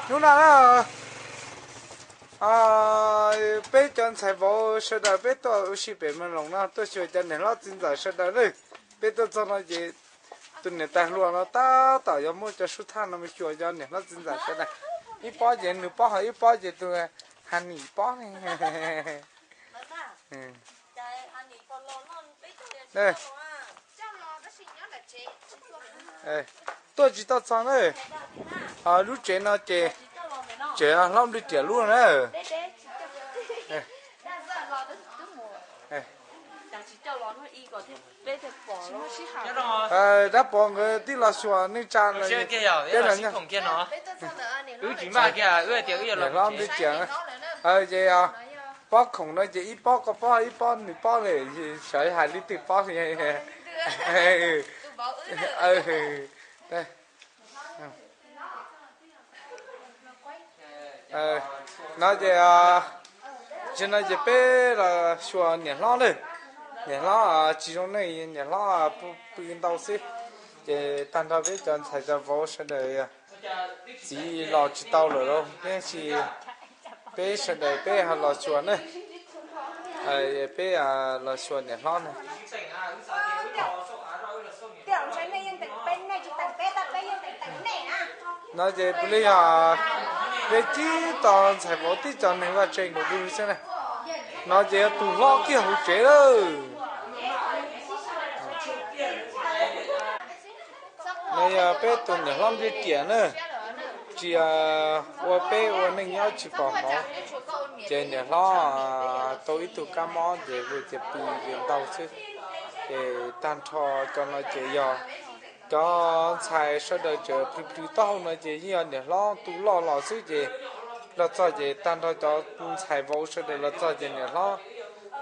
Hnub no na, peb cov ntxhais vauv sawv daws peb tuaj ua si pem Mes Loos no tuaj xyuas cov niam hlob txiv ntxawm sawv daws na. Peb tuaj txog no ces tus niam tais hluas no tab tom yuav muab cov sub thaj no mus xyuas cov niam hlob txiv ntxawm sawv daws. Ib pob ces nws pob, ho ib pob ces tus Has Nim pob ne. Tuaj tsis tau txog na. Lub tsev no ces tsev hlob Npliaj Riam lub na. Dab Pov nkawd tib los xyuas neej tsa no. Wb tsis maj kiag, wb tias wb yuav los hlob Npliaj Riam, ces pob khoom no ces ib pob koj pob ib pob nws pob li, xyov hais li twg pob li. No ces, tsis no ces peb los xyuas niam hlob na. Niam hlob tsis zoo neej, niam hlob pw ntau xwb. Ces tag nrho peb cov ntxhais cov vauv sawv daws, txiv los tsis tau lawm lauj, tab sis peb sawv daws peb ho los xyuas na. Peb los xyuas niam hlob na. No ces puav leej yog peb tib tug ntxhais vauv tib co neeg vaj tse nkaus li xwb na. No ces yog tus hlob kiag hauv tsev lawm. No yog peb tus niam hlob Npliaj Riam na, tsis ua peb ua neej nyob tsis pom hauv, ces niam hlob tau ib tug kab mob ces hu tias pw ntau xwb. Ces tag nrho cov no ces yog cov ntxhais sawv daws tseem plhws plhws taub hau no ces yeej yog niam hlob tu loj los xwb ces los txog ces tag nrho cov ntxhais vauv sawv daws los txog ces niam hlob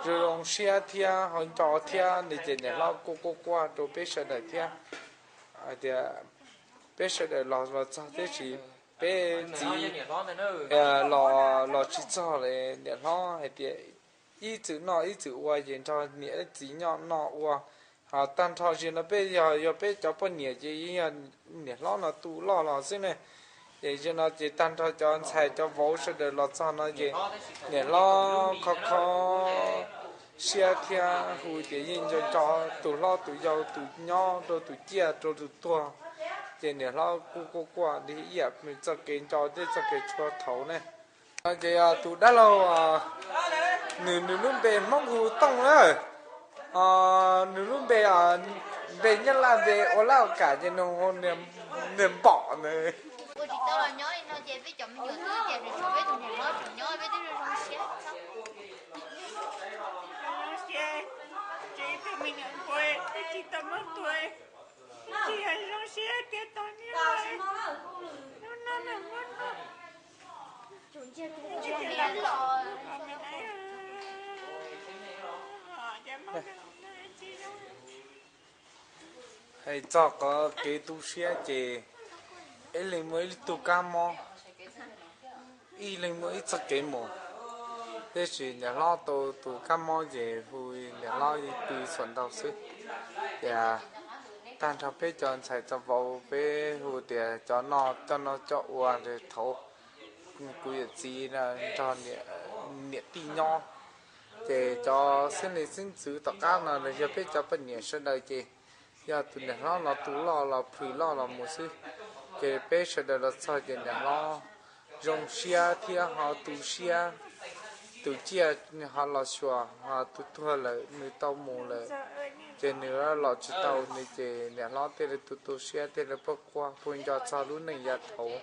zoo zoo siab thiab ho nco thiab ne ces niam hlob kuj quaj quaj rau peb sawv daws thiab hais tias peb sawv daws los los txog tiam sis peb txiv los los tsis txog li. Niam hlob hais tias ib txwm noj ib txwm ua ces nrog niam txiv nyob noj ua. Ho tag nrho zaum no peb yog, yog peb cov poj niam ces yeej yog niam hlob no tu loj los xwb ne. Ces zaum no ces tag nrho cov ntxhais cov vauv sawv daws los txog no ces niam hlob kho kho siab thiab hu tias yeej nco nco tus hlob tus yau, tus nyob rau tus ciaj rau tus tuag. Ces niam hlob kuj quaj quaj li ib yam txoj kev nco thiab txoj kev tshuav thaum ne. No ces tus dab laug, nws, nws lub npe Hmoob hu Tooj na. Nws lub npe, npe Nyab Laj npe ua laj ua kam ces nws hu niag Npom ntawd. Ua tsis tau los nyob li no ces peb cov me nyuam twb tias nws tshuav peb tus niam hlob tseem nyob peb twb zoo zoo siab. Zoo siab, tseem ib tug me nyuam npua twb tsis tau muab tua, tsis yog zoo siab tiag tau niam. Hais txog qhov kev tu siab ces ib leeg muaj ib tug kab mob, ib leeg muaj ib txoj kev mus. Tiam sis niam hlob tau tus kab mob ces hu niam hlob pw xuas nraug xwb. Ces tag nrho peb cov ntxhais cov vauv peb hu tias cov no coj noj coj ua thaum kuv yawm txiv nrog niam tij nyob. Ces cov xeeb leej xeeb ntxwv tom qab no los yog peb cov poj niam sawv daws ces yog tus niam hlob no tu loj los plhws loj los mus xwb. Ces peb sawv daws los txog ces niam hlob zoo siab thiab ho tu siab. Tus ciaj ho los xyuas, ho tus tuag lawm nws tau mus lawm. Ces nws los tsis tau nws ces niam hlob thiaj li tu tu siab thiaj li pab quaj pab nco txog lub neej yav thaud.